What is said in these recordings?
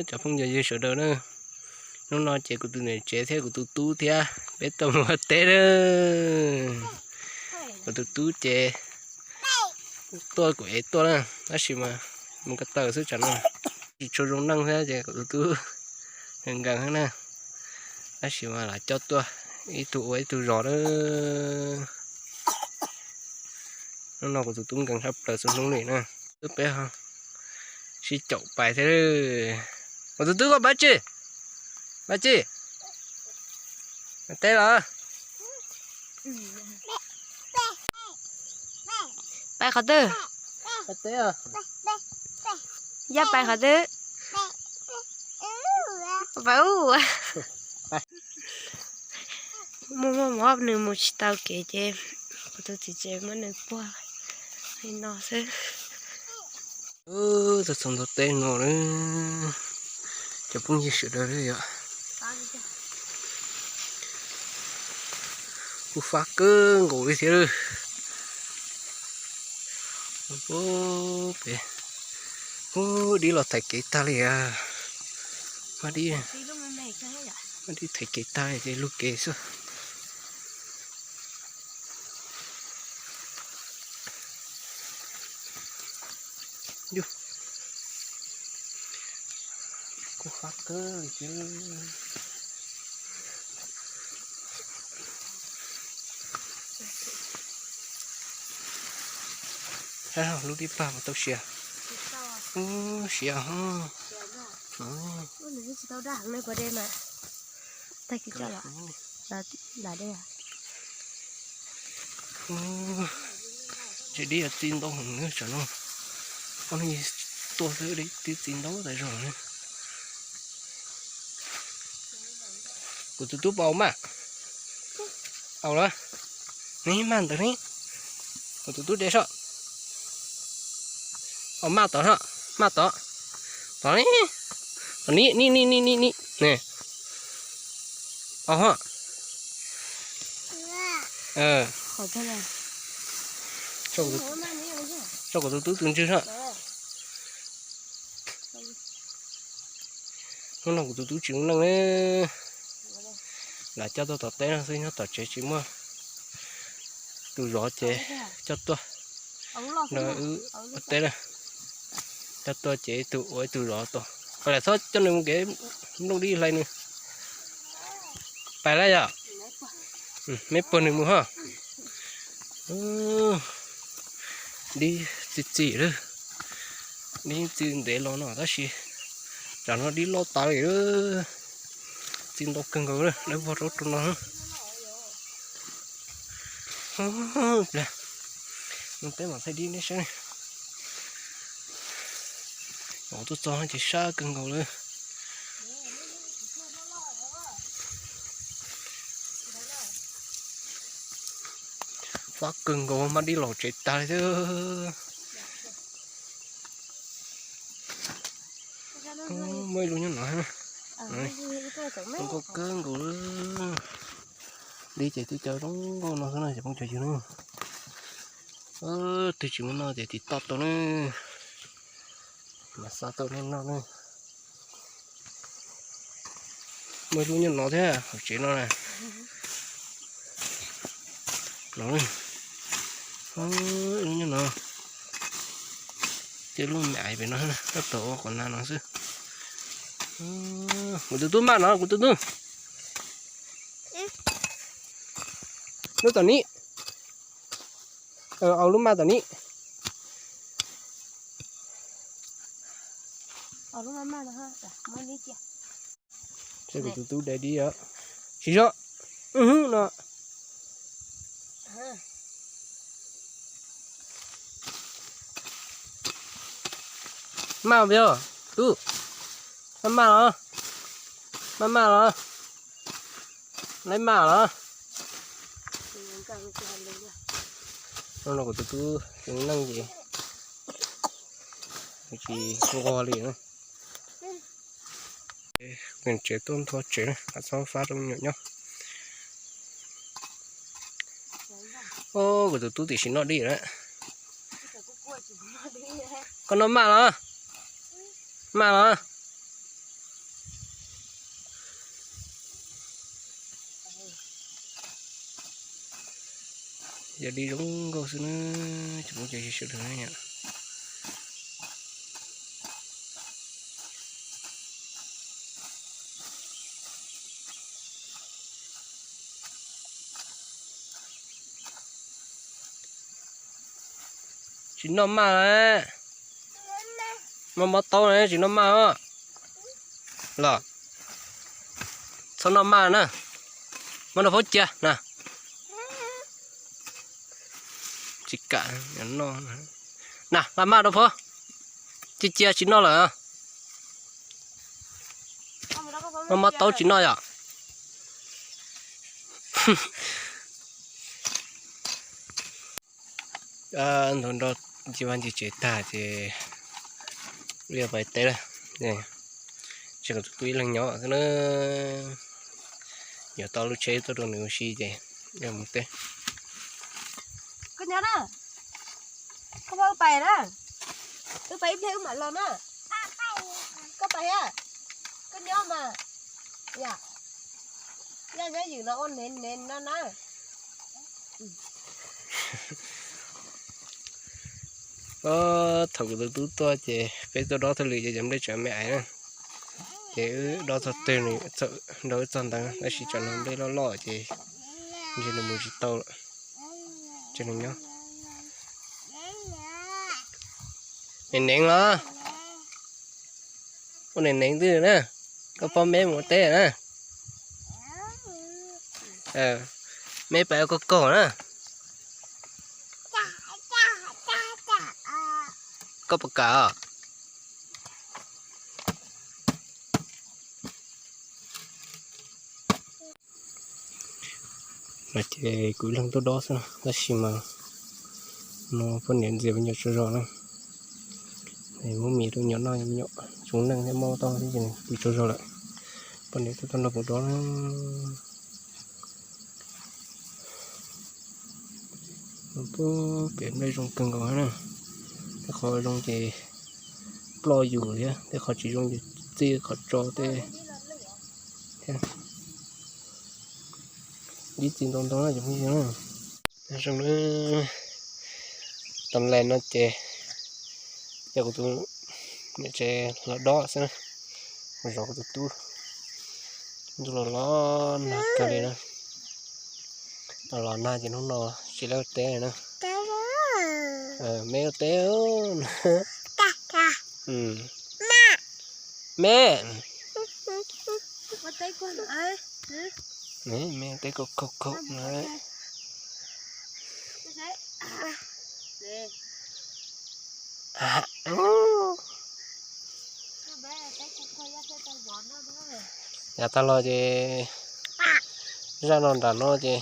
Cov phooj ywg sawv daws na, hnub no ces kuv tus niam tsev thiab kuv tus tub thiab peb tuaj mus ua teb na. Kuv tus tub ces tuaj kuv ev tuaj na, tab sis mas mus ko taw xwb tsam no tsis tshua zoo neej thiab ces kuv tus tub nkees nkees na, tab sis mas lam coj tuaj ib tug ua ib tug zos na. Hnub no kuv tus tub nkees tshaj plaws txhua hnub li na. Twb peb sib caum pais thiab. Kuv tus tub koj pab tsi? Pab tsi? Teb los? Pais qhov twg? Yaj pais qhov twg? Pais ub. Muaj muaj mob nws mus tsis tau kev ces kuv tus txiv tsev muab nws puag li no xwb. Txog txog ntawm teb no na, cov phooj ywg sawv daws yom, kuj fab kawg nkaus li thiab. Peb, ub, dib los thaiv kev tag li a. Maj dib, maj dib thaiv kev tag li ces lug kev xwb. Kuj fab kawg li thiab. Saib lub dib pag puas tau siav. Ub, siav ho. Ub, tsis dib txi ntau heev tsam no. Ob hnub tuaj xwb dib twb txi ntau tas zog li. Kuv tus tub puas maj? Au lawm, neb maj ntawd ne. Kuv tus tub de soj. Au, maj tod soj, maj tod. Tod ne, tod ni ni ni ni ni ni ne. Au ho. Tso kuv tus tub tus ntswg soj. Hnub no kuv tus tub tsis ua neej li, lam coj tuaj tom teb no xwb, nyob tom tsev tsis muaj tus zov ces coj tuaj nrog wb ua teb na. Coj tuaj ces ib tug ua ib tug zov tau. Lam txhob coj nws mus kev nplooj dib hlais nws. Pais lawm yom? Meb puag nws mus ho. Dib txi txiv lawm, dib txi ntev los no tab sis tsam no dib loj tas li lawm. Txi ntau kawg nkaus lawm, dawb vog rau rau no. Pliag no peb mam thaij dib nej saib. Tuaj txog ces sab kawg nkaus lawm. Fab kawg nkaus, maj dib los tsev tag li thiab. Muaj ib lub nyob no, zoo nkauj kawg nkaus. Dib ces twb cov zoo nkauj no xwb na cov phooj cov ywg na. Twb tsis muaj noj ces tiv toj tau na, mam xa tau nej noj na. Muaj ib lub nyob no thiab hauv tsev no na. No, ib lub nyob no, tej lub me aiv pem no, tab tom ua qhov na no xwb. Kuv tus tub maj no, kuv tus tub. Lub tom ni, au lub maj tom ni. Kuv tus tub dai dib os. Siv zog. No. Maj os tub. Maj maj los. Maj maj los. Lawv maj los. Hnub no kuv tus tub tsis ua neej ces tsis nquag li. Tsev tuaj nthua tsev na, txhob fab rau me nyuam nyob. Kuv tus tub tiam sis noj dib lawm. Koj noj maj los? Maj los? Yog li zoo nkauj xwb na, tsis muaj cov sawv daws na. Tsis noj maj na. Mob mob taub na, tsis noj maj os. Los, txhob noj maj na. Muab rau Phaub cia na. Tsis kam noj. Na, nqa maj rau Phaub. Cia cia tsis noj lawm. Mob mob taub tsis noj yom. Ntawd nrog ncig vaj ncig tsev tag ces wb yuav pais teb lawm. Tsis kom tus tub ib leeg nyob xwb na. Yuav tau lub tsheb tuaj rau nws ua si ces yuav mus teb. Koj nyob na, koj pab wb pais na, wb pais ib pliag wb mam los na. Koj pais a, koj nyob mas. Yam, yam nyob ywm no ua nev nev no na. Thaum kuv tus tub tuaj ces peb tuaj dob thauj lwm ces cov nplej tseem me aiv na. Ces wb dob txog twg nws nrog wb txog ntawd, tab sis tsam no nplej loj loj ces ntshe nws mus tsis tau lawm. Ces nws nyob. Nev nev los, ua nev nev twg na, koj pab meb mus ua teb na. Meb pais ua kaug kaug na. Koj puas kam os? No ces kuv ib leeg tuaj dob xwb, tab sis mas no poj niam ntxias me nyuam tsaug zog na. Muab mis rau me nyuam noj, me nyuam tsuas neej thiab mob taub thiab ces pw tsaug zog lawm. Poj niam twb tuaj nrog kuv dob na. Pem nplej zoo kawg nkaus na. Tej qhov zoo ces ploj yus thiab, tej qhov tsis zoo ces txij qhov tso tej thiab. Ib txi ntau ntau na cov phooj ywg na. Zoo na, tas lais no ces yog kuv tus niam tsev los dob xwb na, kuv zov kuv tus tub. Ntuj los los nag kawg li na. Los los nag ces hnub no tsis lawb teb na. Meb ua teb. Meb, meb teb kaug kaug na. Yav tag los ces zaj no nram no ces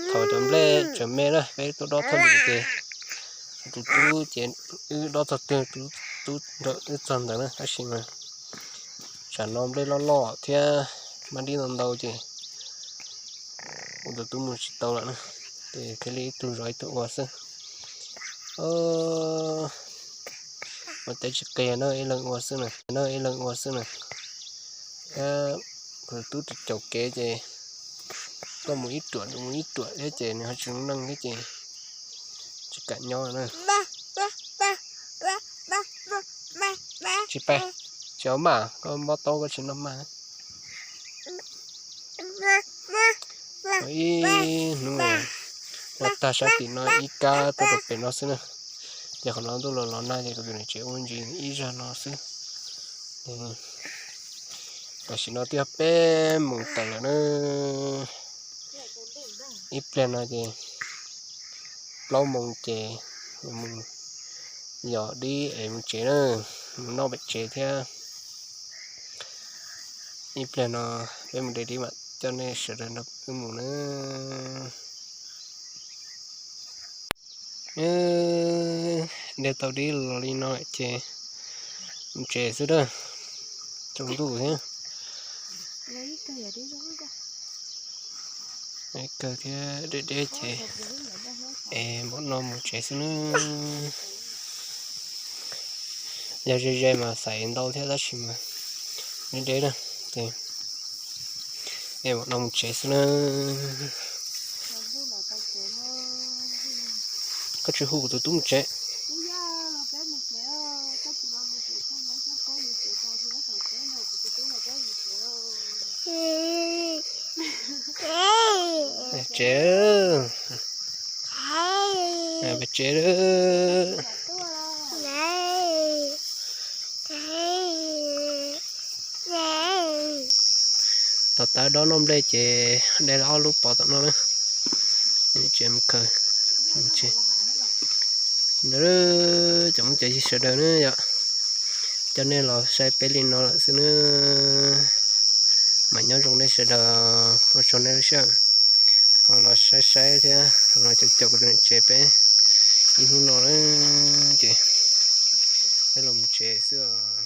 thaum cov nplej tseem me na, peb tuaj dob thauj lwm ces tus tub ces wb dob txog twg tus tub nrog wb txog ntawd na, tab sis mas tsam no nplej loj loj thiab maj dib ntau ntau ces kuv tus tub mus tsis tau lawm na, ces thiaj li ib tug zov ib tug ua xwb. Ua teb tsis qia na, ib leeg ua xwb na, na ib leeg ua xwb na. Thiab kuv tus tub caum kev ces koj mus ib ruam nws mus ib ruam thiab ces nws ho tsis zoo neej thiab ces tsis kam nyob na. Tsis pais, tsis ua maj, koj mob taub koj tsis noj maj. Ib hnub ua tag sab tim no ib kab tuaj rau pem no xwb na. Ces qhov no ntuj los los nag ces kuv tus niam tsev ua ntsis ib zag no xwb. Tam sim no twb yog peb moos tawm lawm na. Ib pliag no ces plaub moos ces mus yos dib es mus tsev na, mus noj pem tsev thiab. Ib pliag no peb mus de dib mam coj nej sawv daws nrog wb mus na. De tau dib los li no ces mus tsev xwb na, tsaus ntuj thiab. Kawg thiab deb deb ces es npaum no mus tsev xwb na. Yog ze ze mas xaiv ntau thiab tab sis mas deb deb na, ces es npaum no mus tsev xwb na. Tsis hu kuv tus tub mus tsev. Tsev, peb tsev. Tom tav dob noj nplej ces de ob lub pov tom no na. Tsev mus khaws. Ntawd cov muj cov yig sawv daws na yom, coj nej los saib peb li no lawm xwb na. Mas nyob zoo nej sawv daws, ua tsaug nej lub sij hawm ho los saib saib thiab los caum caum kuv tus niam tsev peb ib hnub no na. Ces peb los mus tsev xwb.